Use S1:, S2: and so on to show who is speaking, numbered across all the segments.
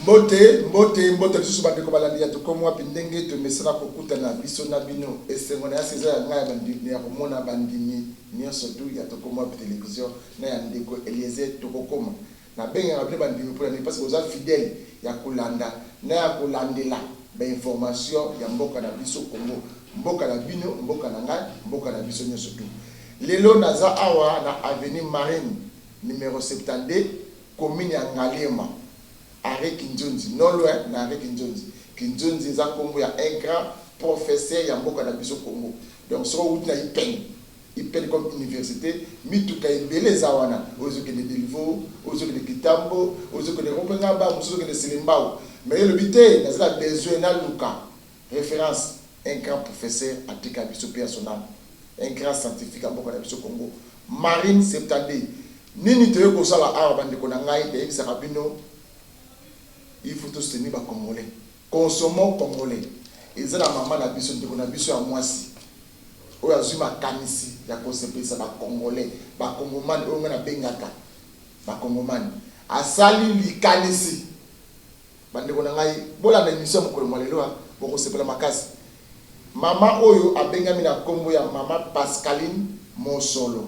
S1: Mbote, mbote, mbote lisusu bandeko balandi ya Tokomi Wapi. Ndenge tomesana kokutana biso na bino, esengo na yasi eza ya ngai ya bandimi ya komona bandimi nyonso tu ya Tokomi Wapi Television na ya ndeko Eliezer Tokokoma. Nabengaka bino bandimi mpona nini? Parce que boza fidèle ya kolanda na ya kolandela ba information ya mboka na biso Congo, mboka na bino, mboka na ngai, mboka na biso nyonso tu. Lelo naza awa na avenue Marine numero 72, commune ya Ngaliema, arrêt Kinzonzi, non loin na arrêt Kinzonzi. Kinzonzi eza kombo ya un grand professeur ya mboka na biso Congo. Donc soki owuti na IPN, IPN comme université, mituka ebele eza wana, oyo ezokende Delvaux, oyo ezokende Kitambo, oyo ezokende Rond-Point-Ngaba, mosusu ezokende Selembao. Mais ye elobi te, naza na besoin naluka référence, un grand professeur atika biso mpe ya son âme, un grand scientifique ya mboka na biso Congo, Marine 72. Nini toye kosala awa, bandeko na ngai? Nayebisaka bino, il faut tosoutenir Bacongolais, consommons congolais. Eza na mama na biso, ndeko na biso ya mwasi oyo azwi makanisi ya kosepelisa Bacongolais, Bakongomani, oyo ngai nabengaka Bakongomani. Asali likanisi. Bandeko na ngai, bolanda émission ya mokolo mwa lelo, bokosepela makasi. Mama oyo abengami na nkombo ya mama Pascaline Mosolo,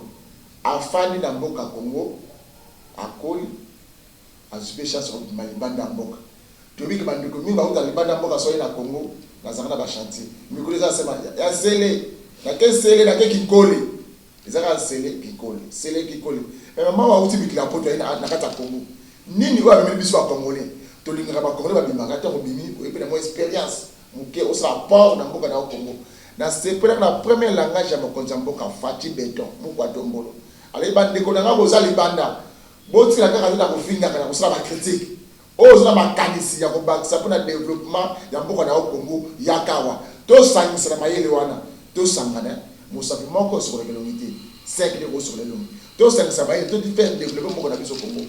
S1: afandi na mboka Congo, akoli, azwi mpe chance kobima libanda ya mboka. Toyebi ke bandeko mingi bauta libanda ya mboka, soki na Congo nazalaka na bachantier, mikolo eza sema ya Nsele, nake Nsele, nake Kinkole, eza kaka Nsele Kinkole, Nsele Kinkole. Mais mama oyo auti mikili ya poto, aye na kati ya Congo. Nini oyo amemeli biso Bacongolais? Tolingaka Bacongolais babimaka. Ntango obimi, oyebi na mwa expérience moke, osala apport na mboka na yo Congo. Nasepelaka na premier langage ya mokonzi ya mboka Fatshi Béton Mukwa Tombolo. Alobi: "Bandeko na ngai, boza libanda, botika kaka te na kofingaka, na kosala bacritique. Oyo oza na makanisi ya kobakisa mpona développement ya mboka na yo Congo, yaka awa, tosangisa na mayele wana, tosangana. Mosapi moko osokolaka elongi te, cinq nde kosokola elongi. Tosangisa mayele, to faire développer mboka na biso Congo."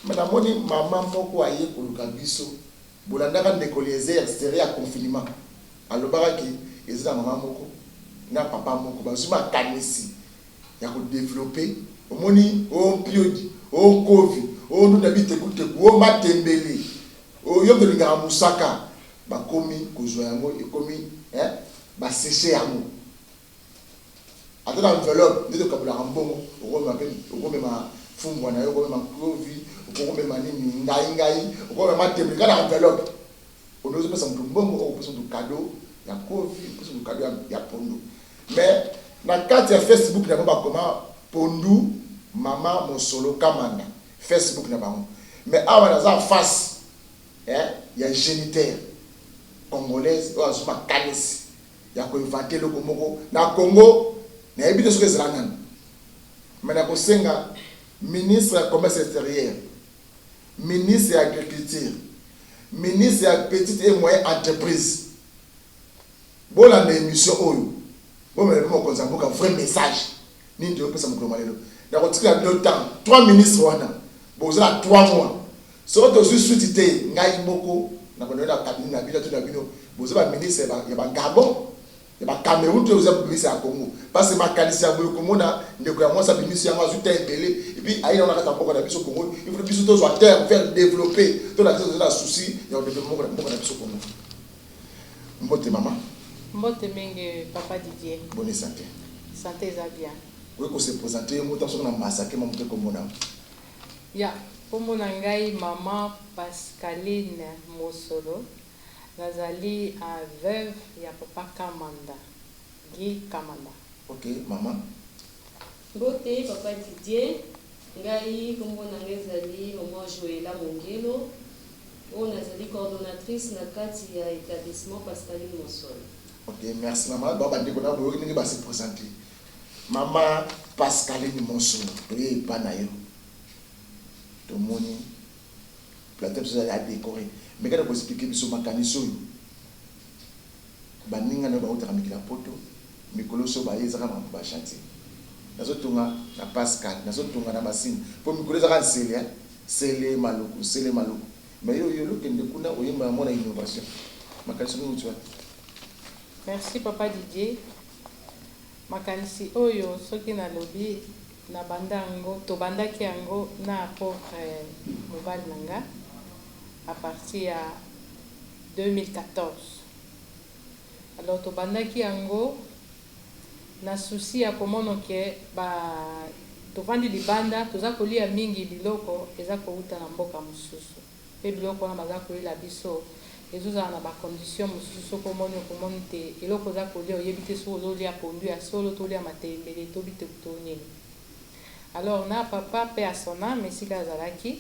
S1: Mais namoni mama moko aye koluka biso. Bolandaka ndeko Eliezer, série ya confinement, alobakaki eza na mama moko na papa moko bazwi makanisi ya kodévelopper. Omoni o mpiodi, o nkovi, o ndunda bitekuteku, o matembele, oyo tolingaka mosaka, bakomi kozwa yango, ekomi basécher yango ata na enveloppe. Nde tokabolaka mbongo, okomema mpe, okomema fumbwa na yo, okomema nkovi, okomema nini, ngai ngai, okomema matembele kaka na enveloppe. Ondo ozopesa moto mbongo, okopesa moto cadeau ya nkovi, opesa moto cadeau ya pondu. Mais na kati ya Facebook na bango bakoma "Pondu Mama Mosolo Kamanda", Facebook na bango. Mais awa naza face ya géniteur congolaise oyo azwi makanisi ya koinventer eloko moko na Congo. Nayebi te soki ezala nani, mais nakosenga ministre ya Commerce extérieur, ministre ya Agriculture, ministre ya Petite et Moyenne Entreprise, bolanda émission oyo, bomela mpe mokonzi ya mboka vrai message nini toyopesa mokolo malelo. Nakotikela bino temps, trois ministres wana, boza na 3 mois. Soki tozwi suite te, ngai moko nakonde na cabinet na bino, to na bino boza baministre ya Bagabon, ya Bacameroun, to boza ministre ya Congo. Parce que makanisi ya boye, komona ndeko ya mwasi abimisi yango, azwi temps ebele, et puis ayi nango na kati ya mboka na biso Congo, il faut biso tozwa terre, faire développer, to na biso toza na souci ya kodévelopper mboka na biso Congo. Mbote, mama.
S2: Mbote mingi, papa Didier.
S1: Bonne santé?
S2: Santé eza bien.
S1: Oyi kose présenter yo moto, soki na masake ma moto, ekombo na?
S2: Ya, nkombo na ngai mama Pascaline Mosolo. Nazali veuve ya papa Kamanda, Guy Kamanda.
S1: Ok, mama.
S3: Mbote, papa Didier. Ngai nkombo na ngai ezali mama Joela Mongelo, oyo nazali coordonnatrice na kati ya établissement Pascaline Mosolo.
S1: Ok, merci mama. Ba bandeko na boyoki ndenge base présenter. Mama Pascaline Mosolo, toye epa na yo, tomoni plateau biso ezali adécoré, mais kaka koexpliquer biso makanisi oyo. Baninga na yo bautaka mikili ya poto, mikolo so baye, ezaka makambo bachantier, nazotonga na Pascal, nazotonga na Masine, mpo mikolo ezaka Nsele, Nsele Maluku, Nsele Maluku. Mais yo yo lokende kuna, oyemba yango na innovation. Makanisi nini uti wapi?
S2: Merci, papa Didier. Makanisi oyo, soki nalobi na banda yango, tobandaki yango na pauvre mobali na nga. À partir ya 2014. Alors tobandaki yango na souci ya komona ke ba tovandi libanda, toza kolia mingi biloko eza kowuta na mboka mosusu, mpe biloko wana baza koyela biso ezozala na bacondition mosusu. Soki omoni, okomoni te eloko oza kolia, oyebi te soki ozolia pondu ya solo to olia matembele to biteku to nini. Alors na papa, mpe ya son âme, esika azalaki,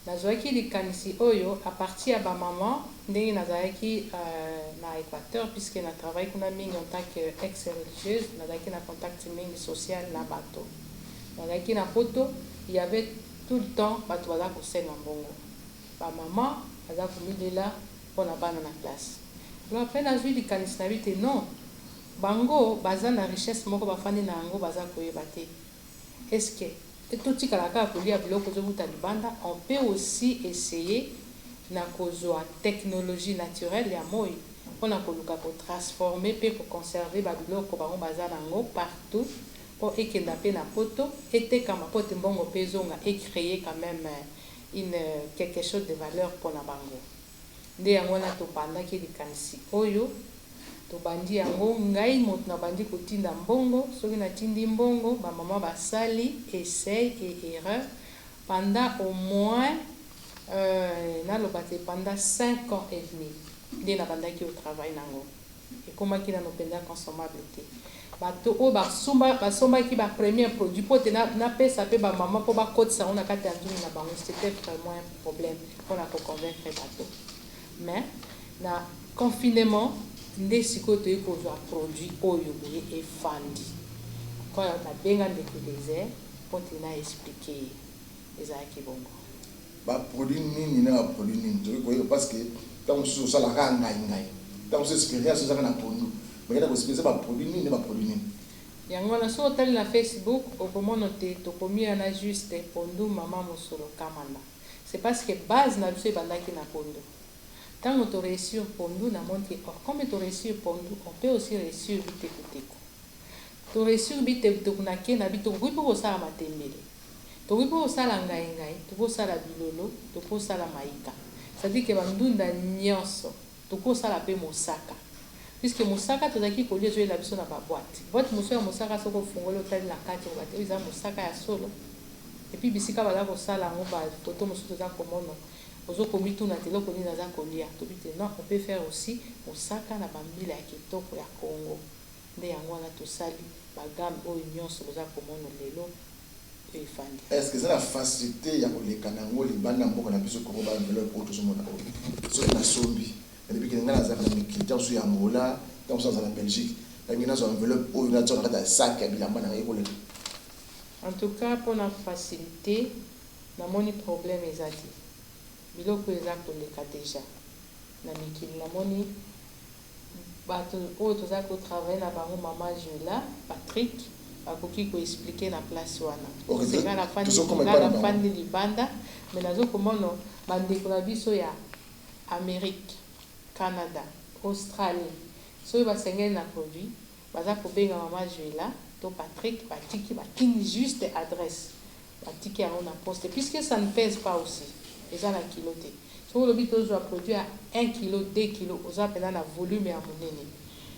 S2: nazwaki likanisi oyo à partir ya bamama ndenge nazalaki na Équateur, puisque na travaille kuna mingi en tant que ex religieuse. Nazalaki na contact mingi social na bato. Nazalaki na poto, il y avait tout le temps bato baza kosenga mbongo, bamama baza komilela mpona bana na classe. Alors après nazwi likanisi na bi te, non, bango baza na richesse moko bafandi na yango, baza koyeba te. Est ce que totikala kaka kolia biloko ezowuta libanda? On peut aussi essayer na kozwa technologie naturelle ya moi mpona koluka kotransformer mpe koconserver babiloko bango baza nango partout, mpo ekenda mpe na poto, etekama mpo te mbongo mpe ezonga, ecréer quand même une quelque chose de valeur mpona bango. Nde yango wana tobandaki likanisi oyo. Tobandi yango, ngai moto nabandi kotinda mbongo. Soki natindi mbongo, bamama basali essai et erreur pendant au moins, naloba te, pendant 5 ans et demi nde nabandaki kotravailler nango. Ekomaki nano mpenza consommable te. Bato oyo basombaki bapremier produit, mpo te napesa mpe bamama mpo bakotisa yango na kati ya nzungu na bango, c'était vraiment un problème mpona koconvaincre bato. Mais na confinement nde sikoyo toyei kozwa produit oyo boye efandi. Koyo nabenga ndeko Désert mpo te na expliquer ye, ezalaki bongo.
S1: Baproduit nini na baproduit nini tokoki koyeba? Parce que ntango mosusu osalaka ngai ngai, ntango mosusu expérience ozaka na pondu, bakenda koexpliquer baproduit nini na baproduit nini.
S2: Yango wana, soki otali na Facebook, okomona te tokomi wana juste pondu mama mosolo kamanda. C'est parce que base na biso ebandaki na pondu. Ntango toréussir pondu, namoni ke or comme toréussir pondu, on peut aussi réussir bitekuteku. Toréussir bitekuteku na ke na bi tokoki mpe kosala matembele, tokoki mpe kosala ngai ngai, tokosala bilolo, tokosala maika, c'est-à-dire ke bandunda nyonso tokosala, mpe mosaka, puisque mosaka tozalaki kolia ezoyela biso na baboîte. Boîte mosusu ya mosaka, soki ofungoli, otali na kati, okoba te oyo eza mosaka ya solo. Et puis bisika baza kosala yango, bafoto mosusu toza komona, ozokomituna te eloko nini aza kolia. Tobi te non, on peut faire aussi mosaka na bambila ya kitoko ya Congo. Nde yango wana tosali bagamme oyo nyonso boza komona lelo oyo efandi.
S1: Est ce que eza na facilité ya koleka na yango libanda mboka na biso Kongo, baenveloppe oyo tozomona oyo? Soki nasombi, nalobi kende, ngai nazalaka na mikili, ntango mosusu ya Angola, ntango mosusu nazala na Belgique, nalingi nazwa enveloppe oyo, natia na kati ya sac ya bilamba na ngai, ekoleka?
S2: En tout cas, mpona facilité, namoni problème eza te. Biloko eza koleka déjà na mikili. Namoni bato oyo toza kotravailler na bango, mama Jula, Patrick, bakoki koexpliquer na place wana. Nga nafandi libanda, mais nazokomona bandeko na biso ya Amérique, Canada, Australie, soki basengeli na produit, baza kobenga mama Juela to Patrick, batiki, batindi juste adresse, batiki yango na poste, puisque ça ne pèse pas aussi, eza na kilo te. Soki olobi tozwa produit ya 1 kilo, 2 kilo, oza mpenza na volume ya monene,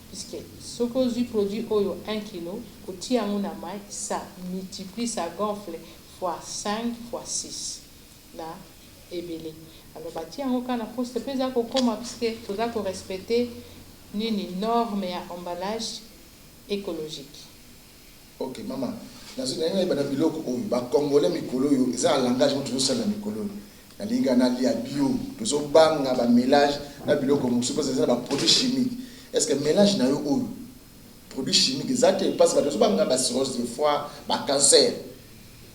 S2: puisque soki ozwi produit oyo 1 kilo, kotia yango na mai, ça multiplie, ça gonfle fois 5, fois 6 na ebele. Alors batia yango kaka na poste mpe eza kokóma, puisque toza korespecter nini, norme ya emballage écologique.
S1: Ok mama, nalingi nayeba na biloko oyo bacongolais mikolo oyo eza na langage mo tozosalela mikolo oyo: nalingi nalia bio, tozobanga bamélange na biloko mosusu mpo eza na baproduit chimique. Est ce que mélange na yo oyo, produit chimique eza te? Parce bato tozobanga bacirrhose de foie, bacancer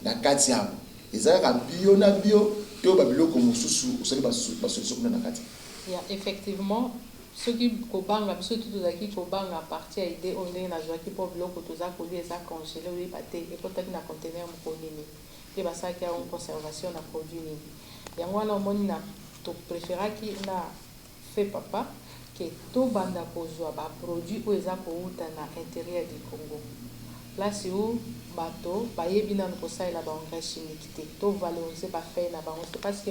S1: na kati yango. Eza kaka bio na bio to babiloko mosusu osali basolution kuna na kati?
S2: Ya, effectivement, soki kobanga, biso tu tozalaki kobanga partir ya idée oyo ndenge nazwaki, mpo biloko toza kolia eza congelé, oyeba te ekotaki na conteneur moko nini mpe basalaki yango conservation na produit nini. Yango wana omoni na topréféraki na fait papa ke tobanda kozwa baproduit oyo eza kowuta na intérieur du Congo, place où Bato bayebi nanu kosalela ba engrais chimique te. To valoriser ba feuilles na bango, c'est parce que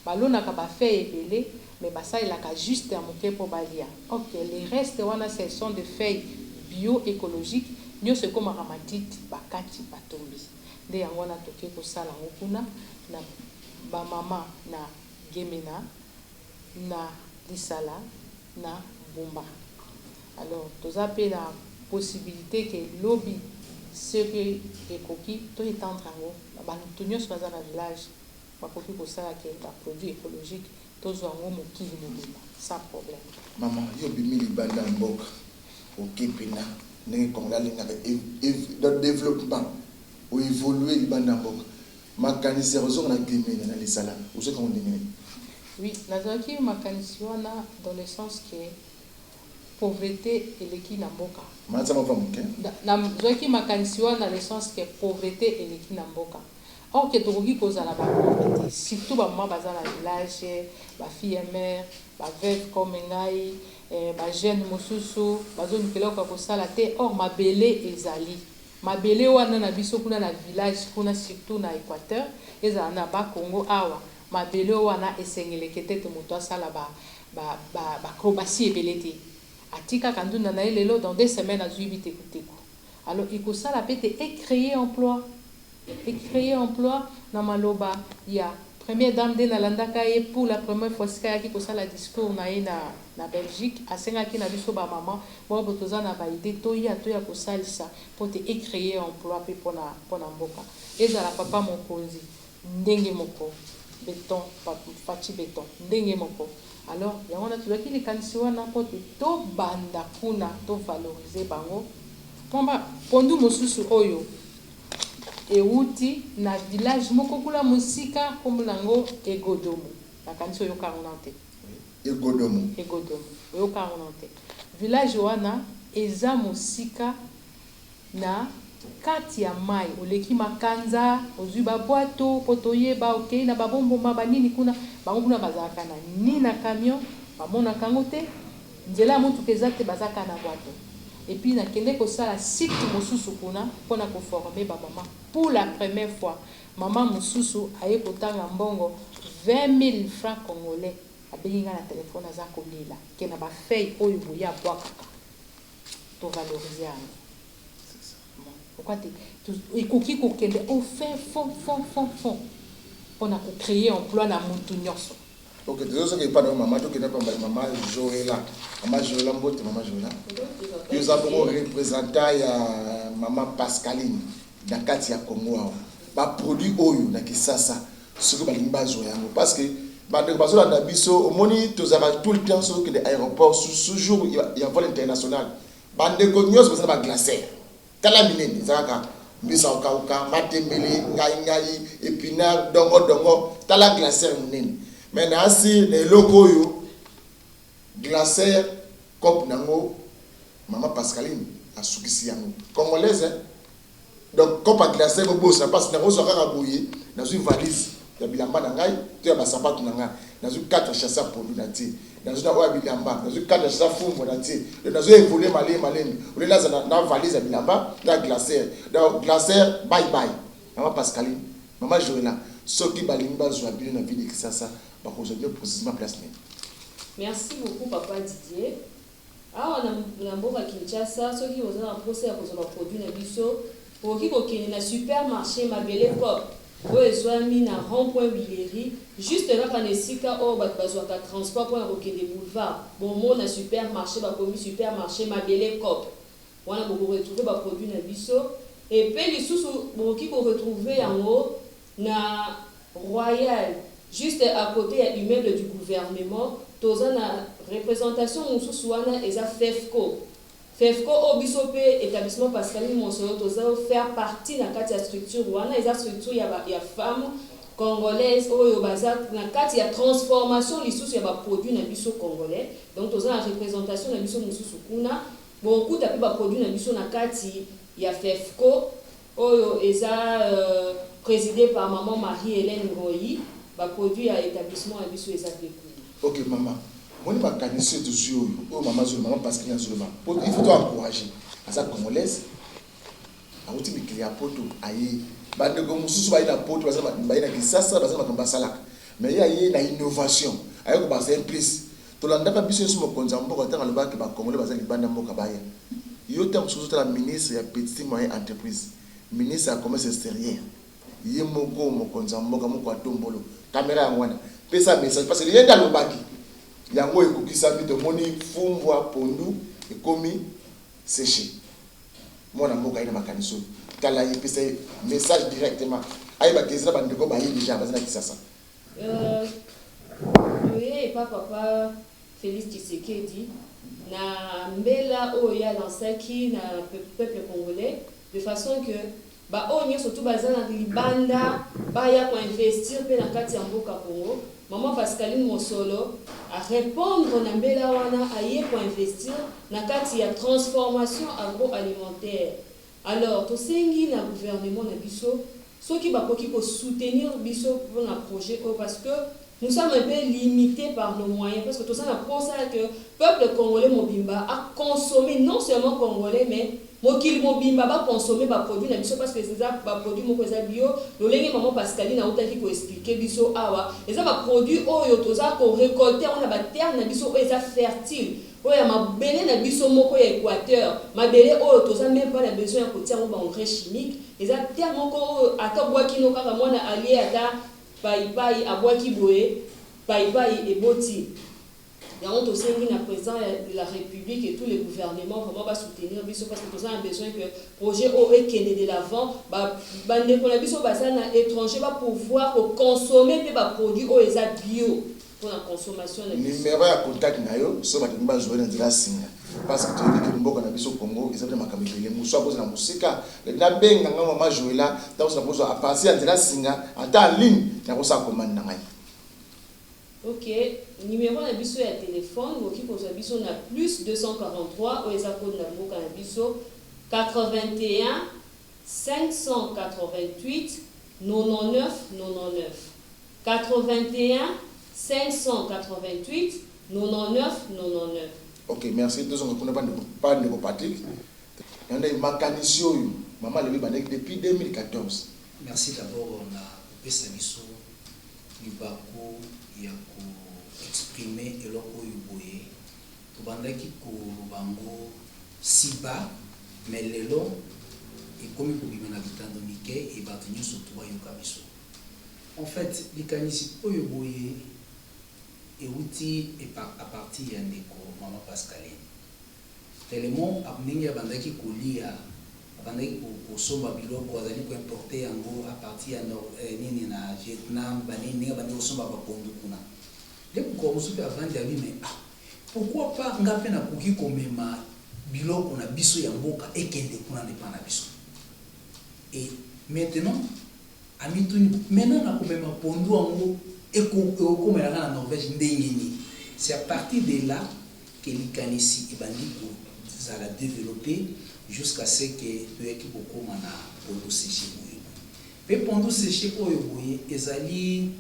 S2: balonaka ba feuilles ebele, mais basalelaka juste ya moke mpo balia. Ok, les restes wana, ce sont des feuilles bio-écologiques, nyonso ekomaka matiti, bakati, batombi. Nde yango wana toke kosala yango kuna na bamama na Gemena, na Lisala, na Bumba. Alors toza mpe na possibilité ke lobi, soki ekoki, to étendre yango na bato nyonso baza na village, bakoki kosala ke baproduit écologique, tozwa yango mokili mobimba sans problème.
S1: Mama, yo obimi libanda ya mboka, oke mpena ndenge Congolais alingaka développement, oévolue libanda ya mboka, makanisi ya kozonga na Gemena, na Lisala, ozwaki yango ndenge nini?
S2: Oui, nazalaki makanisi wana dans le sens que pauvreté eleki na mboka.
S1: Matisa mava moke.
S2: Nazwaki makanisi wana dans le sens que pauvreté eleki na mboka, or ke tokoki kozala bapauvre te, surtout bamama baza na village, bafille mère, baveuve comme ngai, bajeune mosusu bazoluka eloko ya kosala te. Or mabele ezali, mabele wana na biso kuna na village kuna, surtout na Équateur, ezala na Bakongo awa, mabele wana esengeleke te ete moto asala baacrobatie ebele te. Atikaka ndunda na ye lelo, dans 2 semaines azwi bitekuteku. Alors ekosala mpe te ecréer emploi, ecréer emploi. Na maloba ya première dame, nde nalandaka ye pour la première fois sika ayaki kosala discours na ye na Belgique, asengaki na biso bamama bao toza na baidées, toya kosalisa mpo te ecréer emploi mpe mpona mboka. Ezala papa mokonzi ndenge moko, béton, Fatshi Béton ndenge moko. Alors yango wana tozwaki likanisi wana mpo te tobanda kuna, tovalorize bango. Pomba pondu mosusu oyo ewuti na village moko kuna mosika, nkombo nango Egodomo. Nakanisi oyoka yango nano te.
S1: Egodomo.
S2: Egodomo, oyoka yango nano te. Village wana eza mosika, na kati ya mai, oleki Makanza, ozwi babwato mpo toyeba, okei na babomboma banini kuna. Bango kuna bazalaka na ni na camion, bamonaka yango te, nzela ya motuka eza te, baza kaka na bwato. Et puis nakende kosala site mosusu kuna mpona koforme bamama. Pour la première fois, mama mosusu aye kotanga mbongo 20 000 francs congolais. Abengi ngai na telefone, aza kolela ke na bafeuille oyo boye abwakaka, tovalorize yango. Pourquoi te ekoki kokende au fin fond, fond, fond, fond mpona kocréer emploi na mutu nyonso.
S1: Ok, tozosoki epai na yo mama, tokende pamba mama Joela. Mama Joela, mbote mama Joela. Yo oza bongo représentant ya mama Pascaline na kati ya Congo awa. Baproduit oyo na Kisasa, soki balingi bazwa yango, parce que bandeko bazolanda biso, omoni tozalaka tout le temps, soki okende aéroport toujours ya vol international, bandeko nyonso baza na baglacière. Tala minene eza kaka mbisa okauka, matembele, ngai ngai, épinard, dongo dongo. Tala glacière monene, mais na asi na eloko oyo glacière cope nango, mama Pascaline asukisi yango congolaise, hein? Donc cope ya glacière bobosa mpasi nakozwa kaka boye, nazwi valise ya bilamba na ngai to ya basapatu na ngai, nazwi 4 sachets ya pondu na tie, nazwi na oyo ya bilamba, nazwi 4 sachets ya fumbwa na tie. Donc nazwi évolue malemi malemi, olie naza na valise ya bilamba na glacière. Donc glacière, bye bye. Mama Pascaline, mama Joela, soki balingi bazwa bino na ville de Kisasa, bakozwa bino précisément place nini?
S3: Merci beaucoup, papa Didier. Awa na mboka Kinshasa, soki oza na mposa ya kozwa baproduit na biso, okoki kokende na supermarché Mabele Cop oyo ezwami na rond point Huilerie, juste kaka na esika oyo bato bazwaka transport mpona kokende boulevard. Bomona supermarché, bakomi supermarché Mabele Cop wana, bokoretrouve baproduit na biso. Epe lisusu bokoki koretrouve yango na Royal, juste à côté ya immeuble du gouvernement. Toza na représentation mosusu wana, eza FEFCO. FEFCO oyo biso mpe établissement Pascaline Mosolo toza faire partie na kati ya structure wana. Eza structure ya femme congolaise oyo baza na kati ya transformation lisusu ya baproduit na biso congolais. Donc toza na représentation na biso mosusu kuna, bokuta mpe baproduit na biso na kati ya FEFCO oyo eza présidé par maman Marie-Hélène Ngoyi. Baproduit ya établissement ya biso eza mpe kuna.
S1: Ok mama, moni makanisi oyo tozwi, oyo mama azoloba, mama Pascaline azoloba, il faut to encourager, aza congolaise. Awuti mikili ya poto, aye. Bandeko mosusu baye na poto, baza baye na Kisasa, baza makambo basalaka, mais ye aye na innovation, aye kobakisa un plus. Tolandaka biso nyonso mokonzi ya mboka ntango alobaki Bacongolais baza libanda mboka baya. Yo ntango mosusu ozotala ministre ya petite moyen entreprise, ministre ya commerce extérieur, ye moko mokonzi ya mboka moko atombolo kamera yango wana, pesa message, parce que ye nde alobaki yango ekokisami. Tomoni fumbwa, pondu ekomi séché. Mwana mboka ye na makanisi oyo, tala ye, pesa ye message directement, ayebaka eza na bandeko baye déjà baza na Kisasa.
S3: Toye epa papa Félix Tshisekedi na mbela oyo ye alansaki na peuple congolais, de façon que baoyo nyonso tu baza na libanda baya koinvestir mpe na kati ya mboka Congo. Mama Pascaline Mosolo arépondre na mbela wana, aye koinvestir na kati ya transformation agroalimentaire. Alors tosengi na gouvernement na biso soki bakoki kosoutenir biso mpona projet oyo, parce que nous sommes un peu limités par nos moyens, parce que toza na mposa que peuple congolais mobimba aconsommer, non seulement congolais mais mokili mobimba baconsommer baproduit na biso, parce que eza baproduit moko eza bio. Lolenge mama Pascaline autaki koexpliquer biso awa, eza baproduit oyo toza korécolter yango na baterre na biso oyo eza fertile, oyo ya mabele na biso moko ya Équateur, mabele oyo toza même pas na besoin ya kotia yango baengrais chimique. Eza terre moko oyo ata obwaki no kaka mwana alie ata paipai, abwaki boye paipai, eboti yango. Tosengi na président de la République et tous les gouvernements vraiment basoutenir biso, parce que toza na besoin que projet oyo ekende de l'avant, bandeko na biso baza na étranger bapouvoir koconsommer mpe baproduit oyo eza bio mpona consommation na biso.
S1: Numéro ya contact na yo, so bato bazwa na nzela singa, parce que toyebi mboka na biso Congo eza mpe makambo ebele. Mosu akozala na mosika, nabenga nga mama Joela, ntango nakozwa à partir ya nzela singa, ata en ligne, nakosala commande na ngai.
S3: Ok, numéro na biso ya telefone, okoki kozwa biso na plus 243, oyo eza code na mboka na biso, 81 588 99 99, 81 588 99 99.
S1: Ok, merci. Tozonga kuna, bandeko Patrik, yanda makanisi oyo mama alobi bandeki depuis 2014.
S4: Merci d'abord na kopesa biso libaku ya koexprimer eloko oyo boye. Tobandaki koloba yango siba, mais lelo ekomi kobima na bitando mike e bato nyonso to bayoka biso. En fait, likanisi oyo boye euti à partir ya ndeko mama Pascaline, tellement ndenge abandaki kolia, abandaki kosomba biloko, azali koimporter yango à partir ya nini na Vietnam, banini, ndenge abandaki kosomba bapondu kuna nde mokolo mosusu mpe avandi, abi: "Mais ah, pourquoi pas nga mpe nakoki komema biloko na biso ya mboka ekende kuna na epa na biso?" Et maintenant amituni: "Maintenant nakomema pondu yango ekokomelanga na Norvège ndenge nini?" C'est à partir de là que likanisi ebandi kozala développé jusqu'à ce que toyaki kokóma na pondu séché boye. Mpe pondu séché oyo boye ezali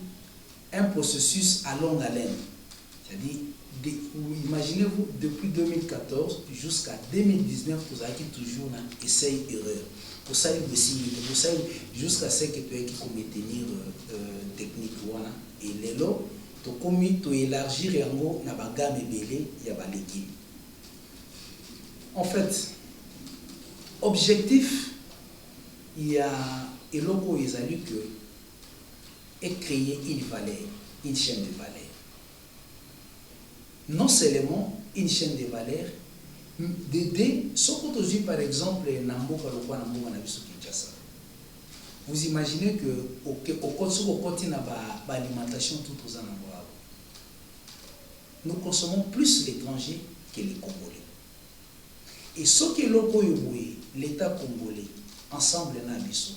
S4: un processus à longue haleine, c'est-à-dire imaginez-vous, depuis 2014 jusqu'à 2019, tozalaki toujours na essai erreur, kosali bosimbi te, kosali, jusqu'à ce que toyaki komaintenir technique wana. E lelo tokomi toélargir yango na bagamme ebele ya balégume. En fait, objectif ya eloko oyo ezali que ecréer une valeur, une chaîne de valeur. Non seulement une chaîne de valeur, d'aider. Soki tozwi par exemple na mboka lokwa na mboka na biso Kinshasa, vous imaginez que soki okoti na baalimentation tout toza nango awa, nous consommons plus l'étranger que les Congolais. Et soki eloko oyo boye, l'État congolais ensemble na biso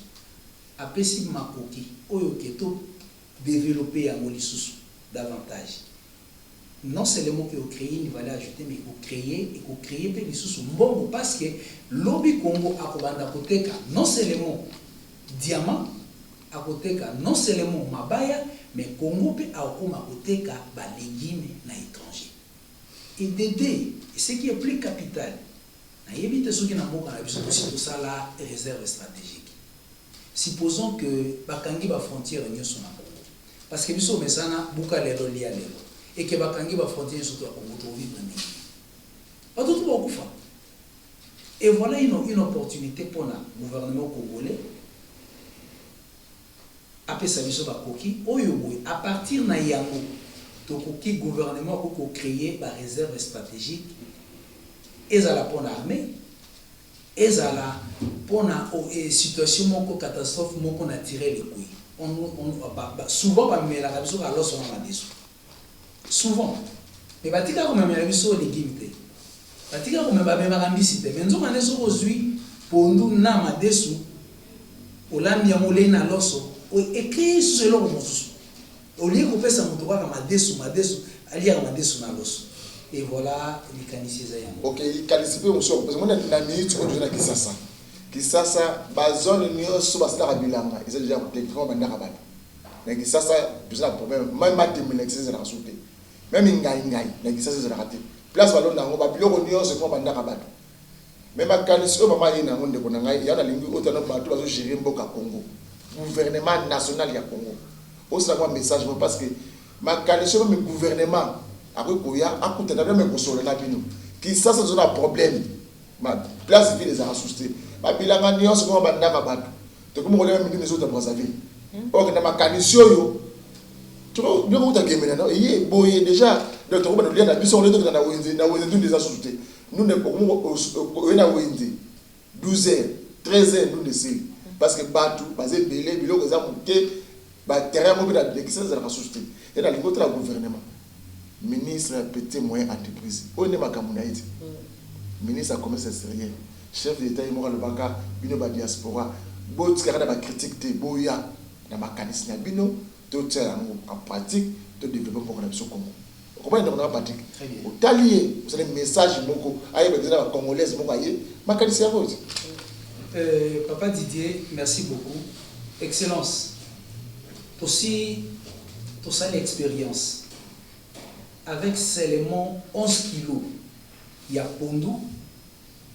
S4: apesi makoki oyo ke to développer yango lisusu davantage, non seulement que créer une valeur ajoutée, mais créer et créer mpe lisusu mbongo, parce que lobi Congo akobanda koteka non seulement diamant, akoteka non seulement mabaya, mais Congo mpe akokoma koteka balégume na étranger. Et d'aider, et ce qui est plus capital, Nayebi te soki na mboka na biso tosi tosala réserve stratégique. Supposons que bakangi bafrontière nyonso na Congo, parce que biso omesana buka lelo, lia lelo, eke bakangi bafrontière nyonso to ya Congo, tovivre ndenge? Bato to bakufa. Et voilà une opportunité mpona gouvernement congolais apesa biso bakoki oyo boye. À partir na yango, tokoki, gouvernement akoki kocréer baréserve stratégique, ezala mpona armée, ezala mpona situation moko, catastrophe moko naturelle ekoyi. Souvent bamemelaka biso kaka loso na madesu souvent, mais batikaka komemela biso légume te, batikaka komema, bamemaka mbisi te. Mais nzoka nde soki ozwi pondu na madesu, olambi yango, olei na loso, ecréer lisusu eloko mosusu. Olie kopesa moto kaka madesu, madesu, aliaka madesu na loso. Et voilà, likanisi eza yango.
S1: Ok, likanisi mpe mosusu akopesa mona na minute oyo toza na Kisasa. Kisasa, bazone nyonso basalaka bilanga eza deja koteka kama bandaka bato na Kisasa. Toza na problème, même matembe na Kisasa ezalaka su te, même ngai ngai na Kisasa ezalaka te. Place balonda yango, babiloko nyonso ekoma bandaka bato. Mais makanisi oyo mama ye na yango, ndeko na ngai, yango nalingi otana bato bazogérer mboka Congo, gouvernement national ya Congo, osala mwa message mo, parce que makanisi oyo, même gouvernement akoki koya akutana bino, mais kosolola na bino. Kisasa toza na problème, place ville ezalaka susu te, babilanga nyonso koma bandaka bato, tokomi kolema mindini ezota Brazzaville. Oyo na makanisi oyo biloko kuta gemena no eye boye déjà. Donc tokobanda kolia na biso ngo, tokenda na wenze. Na wenze ndundu eza susu te. Ndundu oye na wenze 12 heures, 13 heures, ndundu esili, parce que bato baza ebele, biloko eza moke, baterrain yango mpe na Kisasa ezalaka susu te. Ye nalingi otala gouvernement, ministre ya petit moyen entreprise oyo nde makambo na ye te, ministre ya commerce extérieur, chef d'état ye moko alobaka bino badiaspora botikaka na bacritique te, boya na makanisi na bino, totia yango en pratique, todéveloppe mboka na biso Congo. Okomona, ndeko na Patrick, otali ye, osali message moko, ayeba eza na bacongolaise moko aye makanisi yango te.
S4: Papa Didier, merci beaucoup. Excellence, aussi, tout ça l'expérience. Avec seulement 11 kilos, il y a pondu,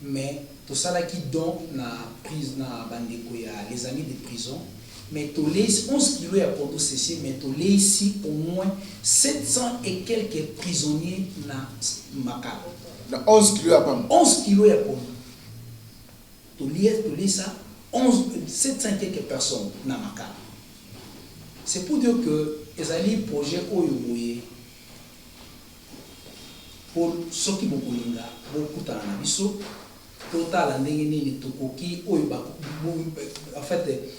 S4: mais tout ça là qui donne na prise na bandeko ya les amis de prison, mais toleisi 11 kilos ya pondu séché, mais toleisi au moins 700 et quelques prisonniers na Makala.
S1: Na 11 kilos ya pamba?
S4: 11 kilos ya pondu. Toleisa 11 700 et quelques personnes na Makala. C'est pour dire que ezali projet oyo boye po soki bokolinga bokutana na biso, totala ndenge nini tokoki oyo en fait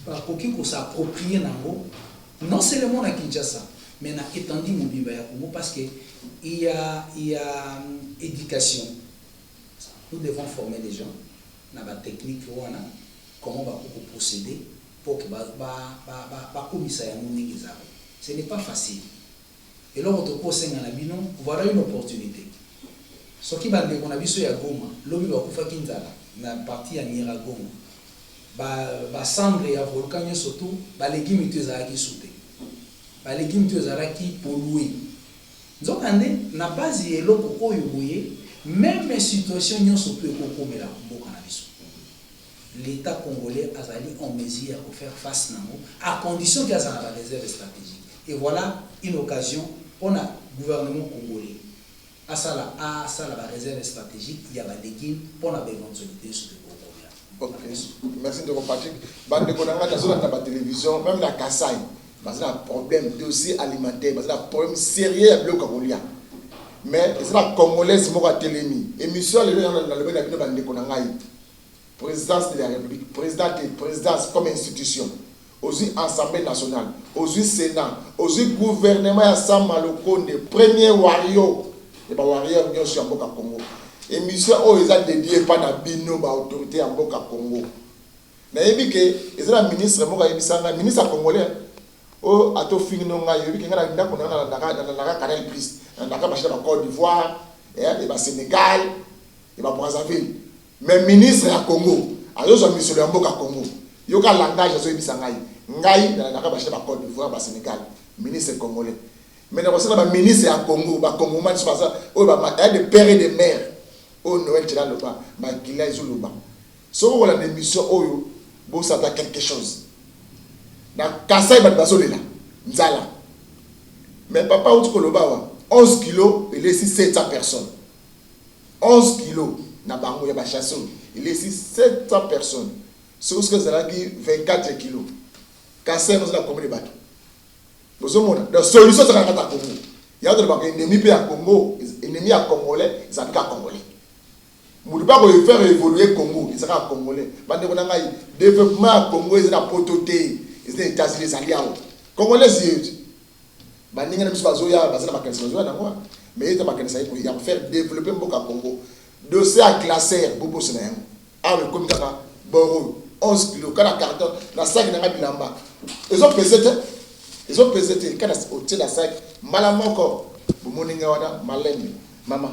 S4: bakoki kos'approprier nango, non seulement na Kinshasa, mais na étendue mobimba ya Congo, parce que il y a éducation. Nous devons former les gens na batechnique wana, comment bakoki koprocéder pour que bakomisa yango ndenge ezala. Ce n'est pas facile. Eloko tokosenga na bino, voilà une opportunité. Soki bandeko na biso ya Goma lobi bakufaki nzala na partie ya Nyiragongo, bacendres ya volcan nyonso tu, balégume to ezalaki su te, balégume to ezalaki pollué. Nzokande na base ya eloko oyo boye, même situation nyonso to ekokomela mboka na biso, l'État congolais azali en mesure ya kofaire face nango, à condition ke azala na baréserve stratégique. Et voilà une occasion mpona gouvernement congolais asala baréserve stratégique ya balégume mpona baéventualité nyonso tokokomela.
S1: Ok, merci ndeko Patrick. Bandeko na ngai, nazolanda batélévision, même na Kasai baza na problème dossier alimentaire, baza na problème sérieux ya biloko ya kolia, mais eza na congolaise moko atelemi. Émission ya lelo, nalobi na bino, bandeko na ngai, présidence de la République, président te, présidence comme institution, ozwi Assemblée nationale, ozwi Sénat, ozwi gouvernement ya Sama Lukonde, premier warrior ya bawarrior nyonso ya mboka Congo. Émission oyo eza dédié mpa na bino baautorité ya mboka Congo. Nayebi ke eza na ministre moko ayebisa ngai, ministre ya congolais oyo atofingi no ngai, oyebi ke ngai na ndako na ngai nalandaka Canal Plus, nalandaka bachaîne ya baCôte d'Ivoire, ya baSénégal, ya baBrazzaville, mais ministre ya Congo azozwa misolo ya mboka Congo. Yoka langage azoyebisa ngai: ngai nalandaka bachaîne ya baCôte d'Ivoire, baSénégal. Ministre congolais. Mais nakosala baministre ya Congo, bakongomani so baza oyo ya de père et de mère. Oyo Noël Tshela aloba, makila ezo loba. Soki okolanda emission oyo, bosala ata quelque chose. Na Kasai bato bazolela nzala. Mais papa auti koloba awa 11 kilos elesi 700 personnes. 11 kilos na bango ya ba chasseurs elesi 700 personnes. Soki soki ezalaki 24 kilos. Kasai yango eza na combien de bato? Bozomona? Donc solution ezalaka na kati ya Congo. Yango tolobaka ennemi pe ya Congo, ennemi ya congolais ezalaka kaka congolais. Mutu pe ako faire evoluer Congo eza kaka congolais. Ba ndeko na ngai, developpement ya Congo eza na poto te, eza na Etats-Unis, ezali awa. Congolais ye baninga na biso bazoya, baza na makanisi bazoya nango, mais ye eza makanisi ya ko faire developper mboka Congo. Dossier ya classeur bobosana yango. Awa ekomi kaka bord oyo 11 kilo kaka na carton na sac na nga bilamba ezo pese te ezo pese te kaka otie na sac mbala moko bomoni nga wana malembe mama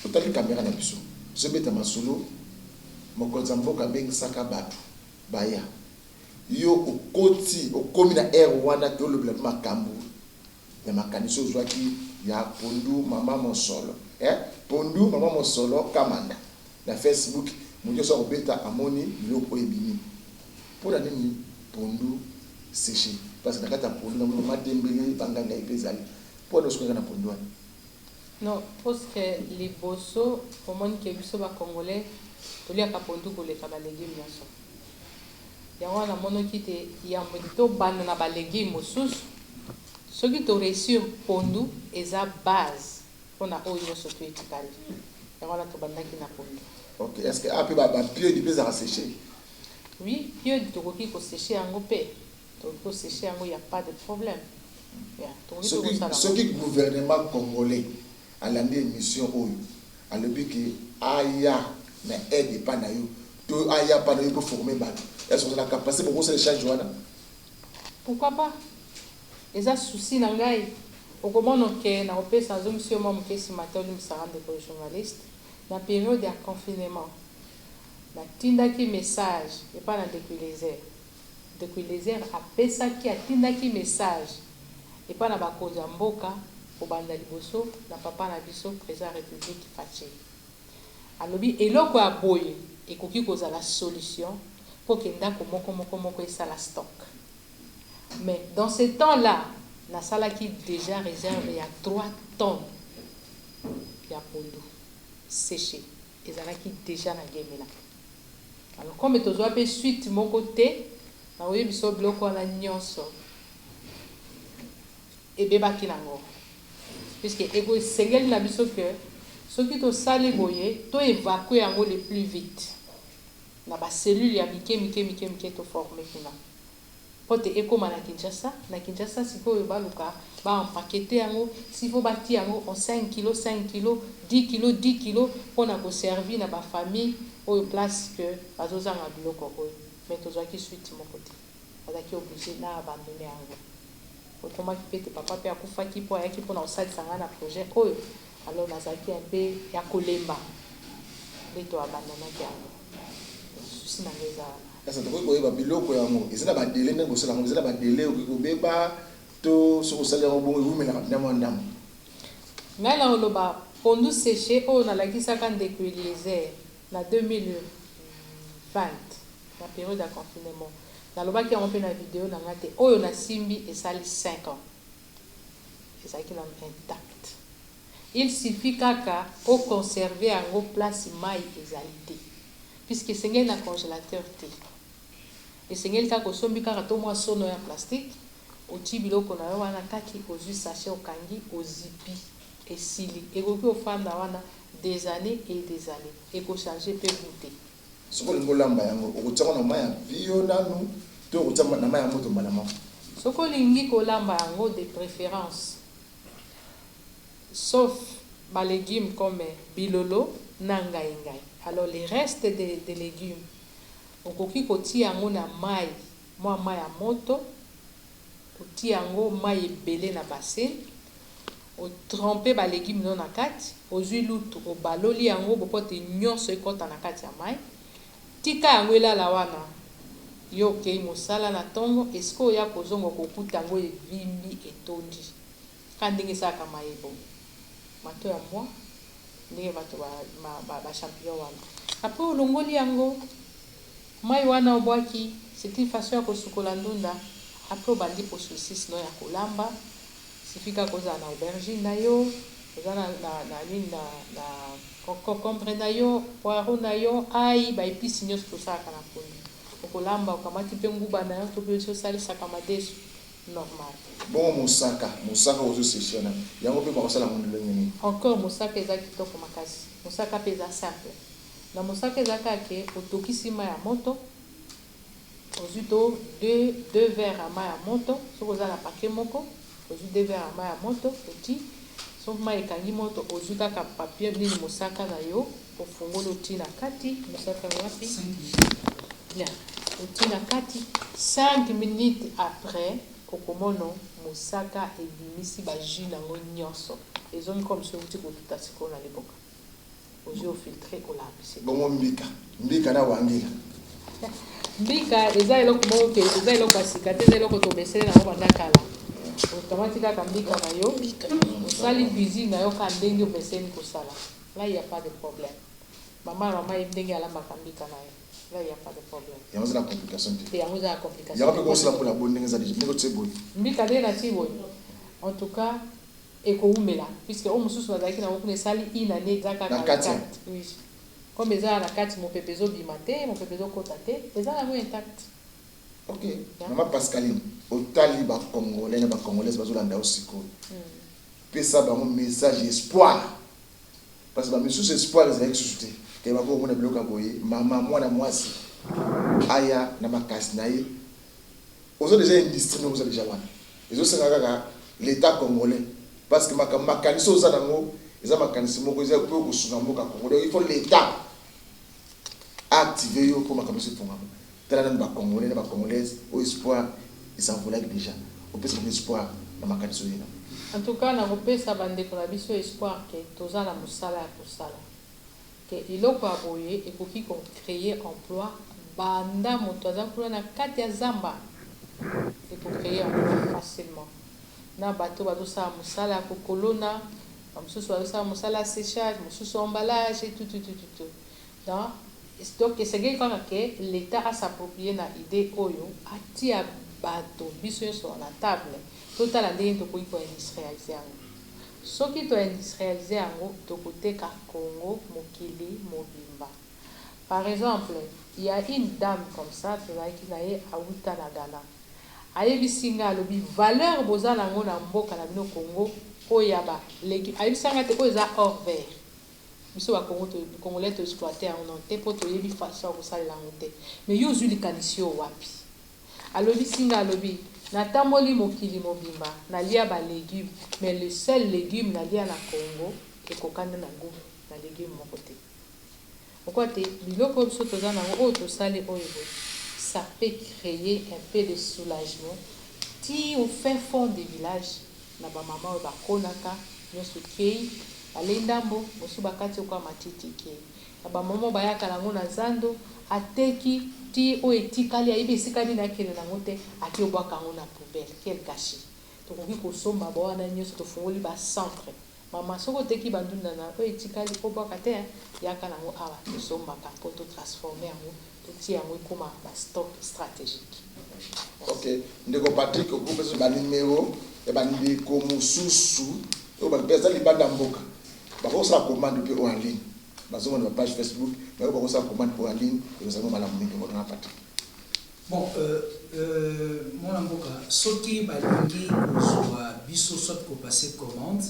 S1: otali camera na biso tozobeta masolo mokonzi ya mboka abengisaka bato baya yo okoti okomi na heure wana ke olobela makambo ya makanisi ozwaki ya pondu mama mosolo eh pondu mama mosolo kamanda na Facebook moto nyonso akobeta amoni biloko oyo ebimi pona nini pondu seche parce que na kati ya pondu namoni matembele banganga mpe ezali pona osukaka na pondu wana.
S2: Non parce que liboso omoni ke biso ba congolais toliaka pondu koleka ba legumes nyonso. Yango wana namonoki te yambo ete tobanda na ba legumes mosusu, soki to reussir pondu eza base pona oyo nyonso tout etikali. Yango wana tobandaki na pondu.
S1: Ok, est-ce que awa pe ba piodi pe ezalaka seche?
S2: Oui, piodi tokoki ko secher yango pe, tokoki ko secher yango il ya pas de problème. Yeah, tokoki pe
S1: Soki
S2: kosala yango.
S1: soki gouvernement congolais alandi emission oyo alobi ke aya na aide epa na yo to aya pa na yo ko former batu est ce que oza na capacite boko sala echange wana?
S2: Pourquoi pas? Eza souci na ngai. Okomono que nakopesa, nazongisi yo mwa moke sima te, olimbisa nga ndeko journaliste, na periode ya confinement, natindaki message epai na ndeko Eliezer. Ndeko Eliezer apesaki, atindaki message epai na bakonzi ya mboka, kobanda liboso na papa na biso president ya Republique Fatshi. Alobi eloko ya boye ekoki kozala solution mpo ke ndako moko moko moko esala stock. Mais dans ce temps là, nasalaki dejà reserve ya 3 tonnes ya pondu seche, ezalaki dejà na Gemena. Alors comme tozua pe suite moko te, nakoyebisa yo biloko wana nionso ebebaki nango. Puisque eko esengeli na biso que soki tosali boye to evacuer yango le plus vite na ba cellules ya mike mike mike mike to former kuna po te ekoma na Kinshasa, na Kinshasa sikoyo baluka ba empaqueter yango, s'il faut batia yango en 5 kilos 5 kilos, 10 kilos 10 kilos pona ko servir na ba familles oyo place que bazozanga biloko oyo. Mais tozuaki suite moko te. Nazalaki oblige na abandonner yango. Okomaki pe te papa pe akufaki po ayaki pona kosalisa ngai na projet oyo alors nazalaki un peu ya kolemba nde to abandonnaki yango. Donc souci na ngai eza wana.
S1: Est ce que tokoki koyeba biloko yango eza na ba delais ndenge bosala yango eza na ba delais ekoki kobeba to soki osali yango bongo ewumelaka penza mua ndambu?
S2: Ngai nakoloba pondu seche oyo nalakisaka ndeko Eliezer na 2020 na periode ya confinement Nalobaki yango pe na video na nga te oyo nasimbi esali 5 ans ezalaki nanu intact il suffit kaka o conserver yango place mayi ezali te puisque esengeli na congelateur te esengeli kaka osombi kaka to mua sono ya plastique otie biloko na yo wana kaki ozui sachet okangi ozipi esili ekoki ofanda wana des annees et des annees eko changer pe gout te.
S1: Soki olingi olamba yango, okotia yango na mayi ya mpio nanu to okotia na mayi ya moto mbala moko?
S2: Soki olingi kolamba yango de preference sauf ba legumes comme bilolo na ngayi ngayi alors les restes de legumes okoki kotia yango na mayi, mua mayi ya moto otie yango mayi ebele na basin o tremper ba legumes no na kati, ozui lutu obaloli yango bo po te nionso ekota na kati ya mayi, tika yango elala wana, yo okeyi mosala na tongo esika oya kozonga okokuta yango evimbi etondi kaka ndenge esalaka mayebo, mato ya mbwa. Ndenge bato ba, ba, ba, ba champignon wana. Après olongoli yango, mai wana obwaki, c'est une façon ya kosukola ndunda. Après obandi processus no ya kolamba. Suffit kaka ozala na aubergine na yo, oza na, na, na nini na, na concombre na yo, poireau na yo, ail, ba épices nyonso tosalaka na pondu. Okolamba, okamati mpe nguba na yo, to mpe osalisaka madesu normal.
S1: Bongo mosaka, mosaka ozosécher na yango mpe bakosala yango ndenge nini?
S2: Encore mosaka eza kitoko makasi. Mosaka mpe eza simple. Na mosaka eza kaka ke otokisi mai ya moto, ozwi to deux verres ya mai ya moto. Soki oza na paquet moko, ozwi deux verres ya mai ya moto, oti. Soki mai ekangi moto, ozwi kaka papier nini, mosaka na yo, ofungoli, oti na kati. Mosaka wapi? Bien, oti na kati. 5 minutes après, okomona mosaka ebimisi bajus nango nyonso, ezongi comme soki outi kotuta sikoyo na liboka. Ozwi, ofiltrer, olambisi.
S1: Bongo mbika, mbika na wangila?
S2: Mbika eza eloko moko ke eza eloko ya sika te, eza eloko tomesele nango banda kala. Okamati kaka mbika na yo, osali cuisine na yo kaka ndenge omeseni kosala. Là, il y a pas de problème. Mama na mama yebi ndenge alambaka mbika na ye. Là, il y a pas de problème.
S1: Yango eza na complication te?
S2: Te, yango eza na complication.
S1: Yango mpe kosala mpona boye ndenge eza déjà, ndenge otie boye?
S2: Mbika nde nati boye, en tout cas ekowumela, puisque oyo mosusu nazalaki nango kuna esali une année, eza kaka
S1: Na kati?
S2: Intact, oui. Comme eza na kati, mopepe ezobima te, mopepe ezokota te, eza nango intact.
S1: Ok, mama Pascaline, otali bacongolais na bacongolaise bazolanda yo sikoyo, pesa bango message espoir, parce que bamisusu espoir ezalaki susu te ke bakomona biloko ya boye. Mama, mwana mwasi aya na makasi na ye, oza déjà industrie ndenge oza déjà wana, ezosenga kaka l'état congolais, parce que makambo makanisi oza nango eza makanisi moko eza mpe kosunga mboka Congo. Donc il faut l'état active yo mpo makambo esi efongama. Tala nanu bacongolais na bacongolaise oyo espoir esenvolaki déjà, opesa bango espoir na makanisi oyo na.
S2: En tout cas, nakopesa bandeko na biso espoir ke toza na mosala ya kosala, ke eloko ya boye ekoki kocréer emploi. Banda moto aza kuna na kati ya zamba, ekocréer emploi facilement na bato bazosala mosala ya kokolona, bamosusu bazosala mosala ya séchage, mosusu emballage et tout, tout, tout, tout, tout. Donc esengeli kaka ke l'état as'approprie na idée oyo, atia bato biso nyonso na table, totala ndenge tokoki koindustrialiser yango. Soki toindustrialiser yango, tokoteka Congo mokili mobimba. Par exemple, il y a une dame comme ça tozalaki na ye, awuta na Ghana. Ayebisi nga, alobi: "Valeur boza nango na mboka na bino Congo oyo ya balégume." Ayebisa nga te oyo eza or vert. Biso bakongo, congolais, toexploiter yango nano te mpo toyebi façon ya kosalela yango te. Mais yo ozwi likanisi oyo wapi? Alobisi nga, alobi: "Natamboli mokili mobimba, nalia balégume, mais le seul légume nalia na Congo ekokani na goût na légume moko te." Okwa te biloko oyo biso toza nango, oyo tosali oyo boye, ça peut créer un peu de soulagement ti au fin fond des villages, na bamama oyo bakonaka nyonso ekei, balei ndambo, mosusu bakati okwa matiti ekei, na bamama bayaka nango na zando, ateki ti oyo etikali, ayebi esika nini akende nango te, ati obwaka yango na poubelle. Quel gâchis! Tokoki kosomba ba wana nyonso, tofungoli bacentre. Mama, soki oteki bandunda na oyo etikali, obwaka te, yaka nango awa, tosombaka mpo totransformer yango, totia yango ekóma bastock stratégique.
S1: Ok, ndeko Patrick, okopesa banimero ya bandeko mosusu oyo bato aza libanda mboka bakosala commande mpe oyo en ligne, bazomona bapage Facebook, bango bakosala commande oyo en ligne, ekozala malamu mingi. Ngotona Patrick.
S4: Bon, mwana mboka, soki balingi kozwa biso soit kopasser commande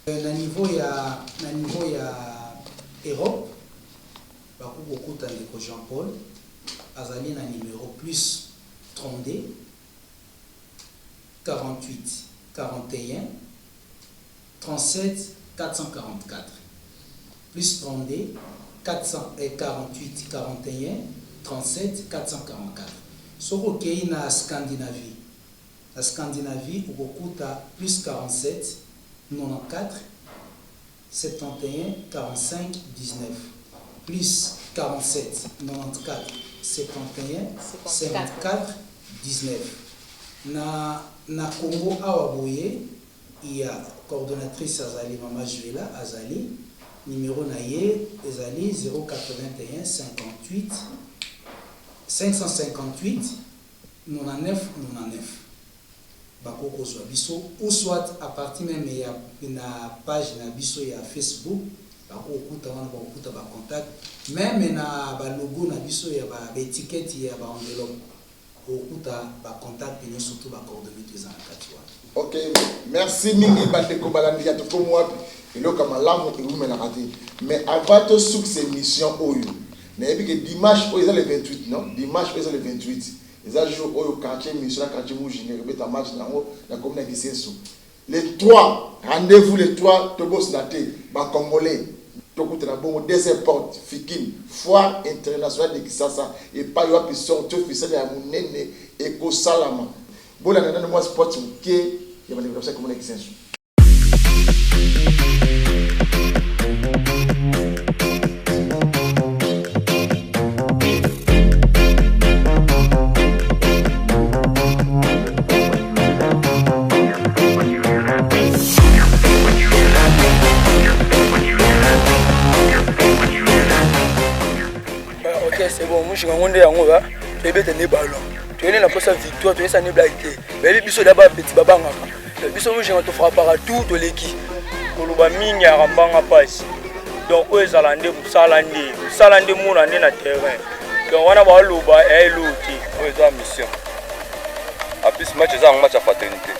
S4: na niveau ya Europe, bakoki kokuta ndeko Jean Paul, azali na numéro plus 32 48 41 37 444, plus 32 448 41 37 444. Soki okei na Scandinavie, na Scandinavie okokuta plus 47 94 71 45 19, plus 47 94 71 54 19. Na Congo awa boye ya coordonnatrice azali mama Juela, azali Numero na ye ezali 081 58 558 99 99. Bakoki kozwa biso ou soit à partir meme ya na page na biso ya Facebook bakoki kokuta wana, bakokuta ba contact meme na ba logo na biso ya ba etiquette ya ba enveloppe okokuta ba contact nionso tout ba coordonnees tout eza na kati wana.
S1: Ok merci mingi ba ndeko balandi ya tokomi wapi eloko ya malamu ewumelaka te mais avant tosukisa emission oyo nayebi ke dimanche oyo eza le 28 non dimanche oyo eza le 28 eza jour oyo quartier mission na quartier mujinga ekobeta match na yango na commune ya kisenso Le 3 rendez vous le 3 tobosna te ba congolais tokutana bongo deuxième porte fikin foire internationale de Kisasa epayi wapi sortie officielle ya munene ekosalama bolanda nanu mwa spot moke ya bandeko na biso ya commune ya Kisenso.
S5: Ok, c'est bon, mujinga ngo nde yango ba toyebeta nde ballon toyeli na posa victoire toyesa nde blague te bayebi biso da bapeti babangaka biso mujinga tofrapaka tout toleki
S6: koloba mingi yaka mbanga mpasi donc oyo ezala nde mosala nde mosala nde mona nde na terrain donc wana baloba ya eloo te
S7: oyo eza mission en plus match eza yango match ya fraternité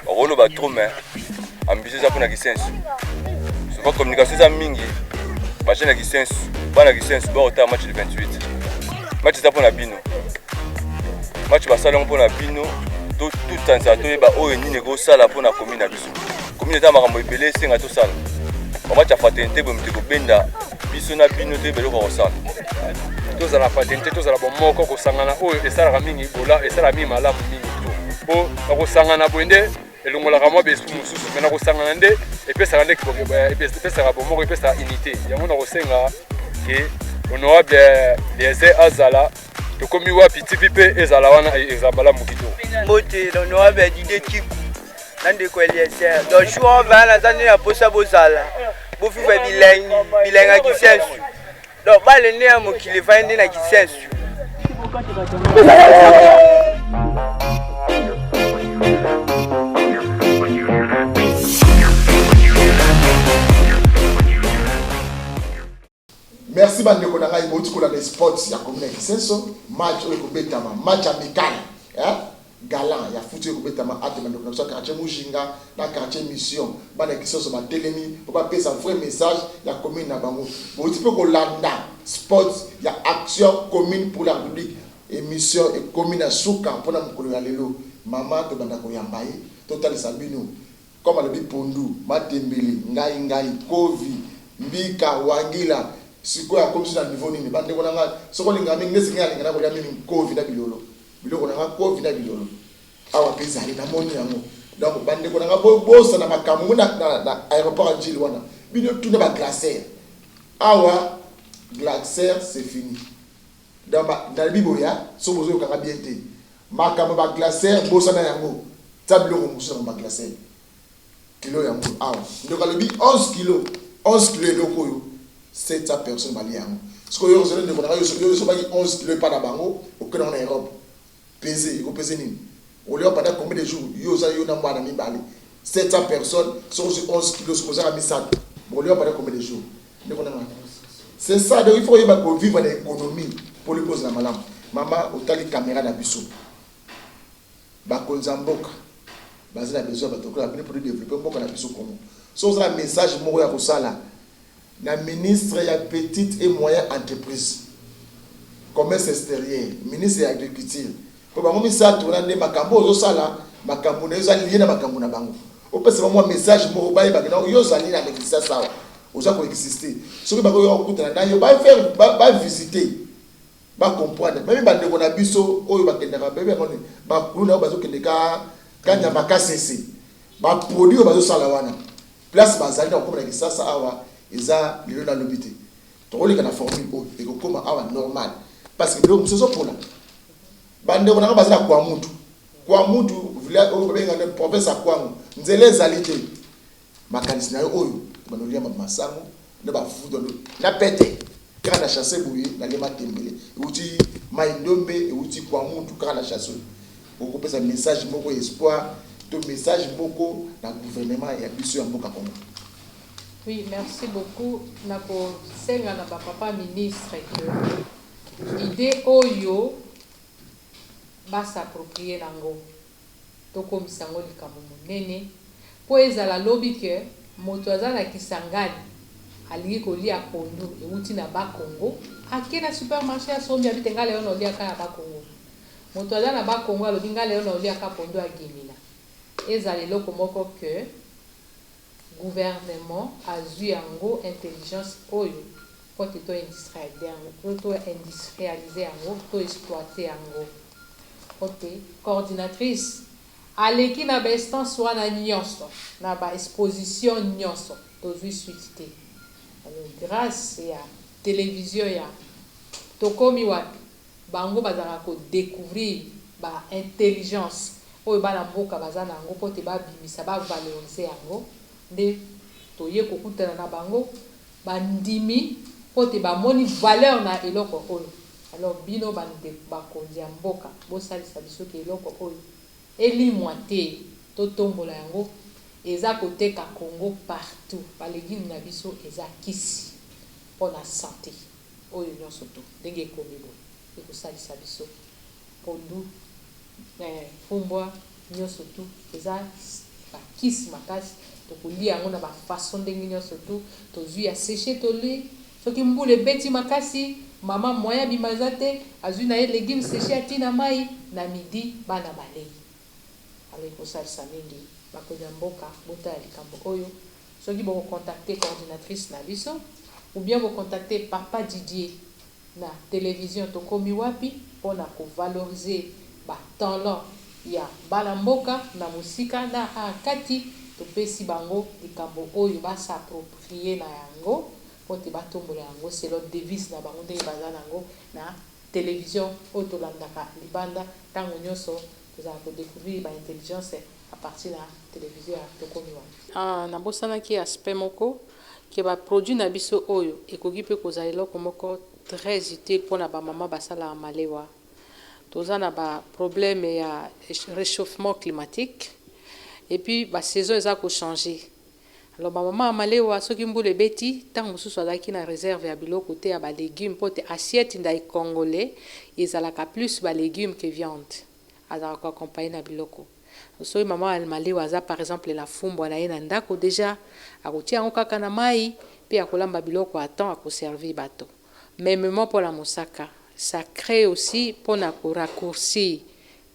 S7: okoloba trop mais ambition eza mpona kisensu souvent communication eza mingi bajeune ya kisensu bana kisensu bakotala match le 28 match eza mpona bino match basali yango mpona bino totutanisa toyeba oyo nini ekosala mpona commune na biso commune eza makambo ebele esenga tosala bamatch ya fraternité boye moto ekobenda biso na bino toyeba eloko ya kosala
S8: tozala fraternité tozala bomoko kosangana oyo esalaka mingi bola esalaka mingi malamu mingi to mpo na kosangana boye nde elongolaka mwa baesprit mosusu me na kosangana nde epesaka nde epesaka bomoko epesaka unité yango na kosenga ke honorable Eliezer azala tokomi wapi tv mpe ezala wana ezala malamu kitoko
S5: mbote l'honorable Didier Kiku na ndeko Eliezer donc jour on va naza nde na posa bozala bofifa bilengi bilengi ya kisensu donc bale nde ya mokili efandi nde na kisensu.
S1: Merci bandeko na ngai bouti kolanda sports ya commune ya Kisenso match oyo ekobetama match amical hein? Galant ya foot oyo ekobetama ate bandeko na biso ya quartier Mujinga na quartier Mission bana ya Kisenso batelemi mpo bapesa vrai message ya commune na bango. Bouti mpe kolanda sports ya Action Commune pour la République. Emission ekomi na suka mpona mokolo ya lelo. Mama tobanda koyamba ye totalisa bino Comme alobi pondu, matembele, ngai ngai, kovi, mbika, wangila, sikoyo akomisi na niveau nini? Ba ndeko na nga soki olingaka mingi neti ngai nalinga nakolia mingi nkovi na bilolo, biloko na nga kovi na bilolo awa pe ezali namoni yango donc ba ndeko na nga bo bosana makambo ngo na, na, na aeroport ya Ndjili wana bino tuna ba glacière awa glacière c'est fini donc ba nalobi boye soki bozoyoka nga bien te Makambo ba glacer bosana yango tia biloko mosusu na ba glacer kilo yango awa ndeko alobi 11 kilo 11 kilo eloko oyo 700 personnes balia yango sikoyo yo ozali ndeko na ngai yo osobaki 11 kilo epa na bango okende yango na Europe pese ekopese nini olia pendant combien de jours yo oza yo na mwana mibale 700 personnes soki ozwi 11 kilo soki ozaka misato bokolia pendant combien de jours ndeko na ngai c'est ça donc il faut oyeba kovivre na économie mpo lobi ozala malamu mama otali kamera na biso bakonzi ya mboka baza na besoin ya bato lokola bino mpo todevelope mboka na biso Congo soki oza na message moko ya kosala na ministre ya petite et moyenne entreprise commerce extérieur ministre ya agriculture Po bango misatu wana nde makambo oyo ozosala makambo nayo eza lie na makambo na bango. Opesa bango mwa message moko bayeba ke non yo ozali na existence awa oza ko exister. Soki bakoki kokutana nayo ba faire ba visiter ba comprendre. Meme ba ndeko na biso oyo bakendaka bayebi yango nini ba kuluna oyo bazokende ka kanyama kasese ba produits oyo bazosala wana place bazali na kokoma na Kisasa awa eza lelo na lobi te. Tokoleka na formule oyo ekokoma awa normal parce que biloko mosusu ezopola. Ba ndeko na nga baza na Kwamutu. Kwamutu village oyo babenga nde province ya Kwango. Nzela ezali te. Makanisi na yo oyo tobanda kolia masango. Na ba fufu donc na pete kaka na chasse boye na lie matembele ewuti mayi ndombe ewuti kwamutu kaka na chasse oyo okopesa message moko ya espoir to message moko na gouvernement ya biso ya mboka Congo.
S2: Oui merci beaucoup nako senga na ba papa ministre que idee oyo ba s'approprier nango tokomisa yango likambo monene po ezala lobi que moto aza na Kisangani alingi kolia pondu ewuti na bas Congo ake na supermarche asombi abi te nga lelo naolia kaka ya bas Congo moto aza na bas Congo alobi nga lelo naolia kaka pondu ya Gemena ezala eloko moko que gouvernement azui yango intelligence oyo po te to industrialiser yango to exploiter yango po te coordinatrice aleki na ba instance wana nionso na ba exposition nionso tozui suite te alors grace ya television ya tokomi wapi bango bazalaka ko decouvrir ba intelligence oyo bana mboka baza na yango po te ba bimisa ba valoriser yango nde toye kokutana na bango Ba ndimi mpo te ba moni valeur na eloko oyo. Alors bino ba ndeko ba konzi ya mboka bo salisa biso ke eloko oyo elimwa te to tombola yango eza ko teka Congo partout ba legumes na biso eza kisi pona sante oyo nionso tout ndenge ekomi boye eko salisa biso pondu eh fumbwa nionso tout eza ba kisi makasi tokolia yango na ba façon ndenge nionso tout tozui ya seche tolie soki mbula ebeti makasi maman moyen abima eza te azui naye legume seche atie na mayi na midi bana balei alors ekosalisa mingi bakonzi ya mboka botala likambo oyo soki boko contacter coordinatrice na biso ou bien bo contacter papa Didier na television tokomi wapi pona ko valoriser ba talents ya bana mboka na mosika na a kati topesi bango likambo oyo ba s'approprier na yango po te batombola yango selon devise na bango ndenge baza na yango na television oyo tolandaka libanda tango nionso tozalaka ko decouvrir ba intelligence à partir na television ya tokomi wapi. Ah nabosanaki aspect moko que ba produits na biso oyo ekoki pe kozala eloko moko très utile pona ba maman basalaka malewa. Toza na ba problèmes ya rechauffement climatique et puis ba saisons eza ko changer. Alors ba maman ya malewa soki mbula ebeti tango mosusu azalaki na reserve ya biloko te ya ba legumes po te assiette ndayi congolais ezalaka plus ba legumes que viande. Azalaka ko accompagner na biloko. Soki maman ya malewa aza par exemple na fumbwa na ye na ndako dejà akotia yango kaka na mayi pe akolamba biloko à temps ako servir bato. Memement pona mosaka ça cree aussi pona ko raccourcir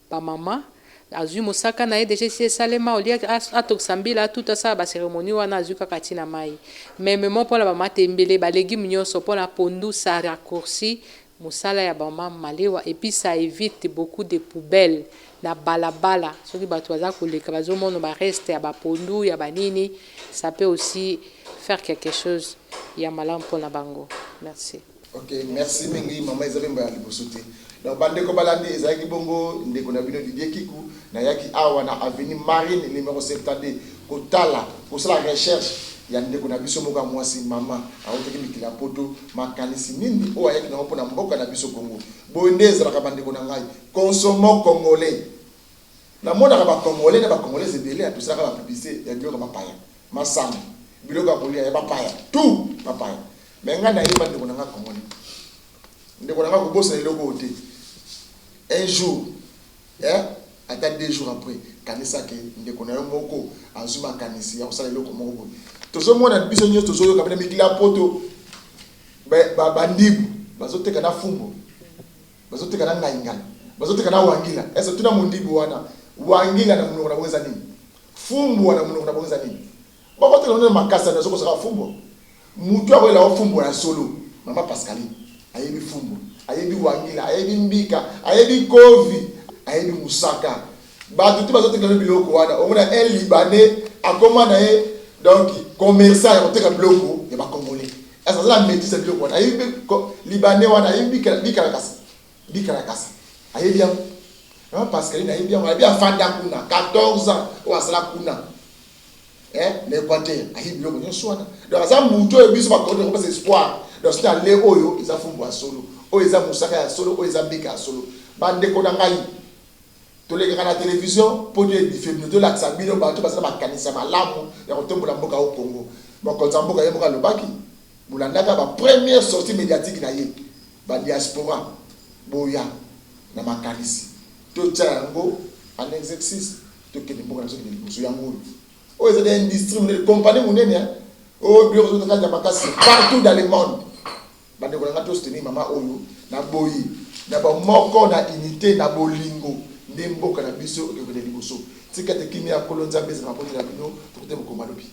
S2: ba maman azui mosaka na ye dejà esi esalema au lieu atokisa mbila atuta asala ba ceremonie wana azui kaka atie na mayi. Memement pona ba matembele ba legumes nionso pona pondu ça raccourcit Musala ya ba mama malewa et puis ça evite beaucoup de poubelles na bala bala soki batu baza koleka bazo mono ba reste ya ba pondu ya ba nini ça peut aussi faire quelque chose ya malamu pona bango merci.
S1: Ok merci mingi maman eza pe mbala ya liboso te donc ba ndeko balandi ezalaki bongo ndeko na bino Didier Kiku nayaki awa na avenue marine numero 72 kotala kosala recherche ya ndeko na biso moko ya mwasi maman awutaki mikili ya poto Makanisi nini oyo ayaki nango pona mboka na biso Congo? Boye nde ezalaka ba ndeko na ngai. Consommons congolais. Namonaka ba congolais na ba congolaises ebele tosalaka ba publicite ya biloko ya bapaya, masanga, biloko ya kolia ya bapaya, tout bapaya. Mais ngai nayeba ndeko na ngai congolais. Ndeko na ngai kobosana eloko oyo te. Un jour, eh, ata deux jours après, kanisa ke ndeko na yo moko azwi makanisi ya kosala eloko moko boye. Tozomona biso nyonso tozoyoka pe na mikili ya poto bandibu bazoteka na fumbo, bazoteka na ngaingai, bazoteka na wangila. Est-ce tuna mondibu wana wangila na monoko na bango eza nini? Fumbwa na monoko na bango eza nini? Bakotela ngo na makasa nazo kosaka fumbwa. Mutu akoyela yo fumbwa ya solo mama Pascaline ayebi fumbwa, ayebi wangila, ayebi mbika, ayebi kovi, ayebi musaka. Batu te bazo tekela yo biloko wana omona un libanais akoma na ye donc commerçant ya koteka biloko ya ba congolais. Est-ce aza na maitrise ya biloko wana? Ayebi pe libanais wana ayebi bikalakasa, bikalakasa ayebi yango. Mama Pascaline ayebi yango, ayebi afanda kuna 14 ans oyo asala kuna. Eh, na Equateur ayebi biloko nyonso wana. Donc aza mutu oyo biso ba Congolais tokopesa espoir. Donc soki ale oyo eza fumbu ya solo, oyo eza mosaka ya solo, oyo eza mbika ya solo. Ba ndeko na ngai, tolekaka na television mpo to edifie bino, tolakisa bino bato baza na makanisi ya malamu ya kotombola mboka oyo Congo. Mokonzi ya mboka ye moko alobaki, bolandaka ba première sortie mediatique na ye, ba diaspora boya na makanisi totia yango en exercice. Tokende mboka na biso kende liboso yango oyo. Oyo ezali industrie monene, compagnie monene hein. Oyo biloko ezo kati ya makasi partout dans le monde. Bandeko na nga to soutenir mama oyo na boye na bomoko na unite na bolingo nde mboka na biso ekokende liboso. Tika te kimia ya Nkolo Nzambe ezala mabota na bino. Tokutani mokolo ma lobi.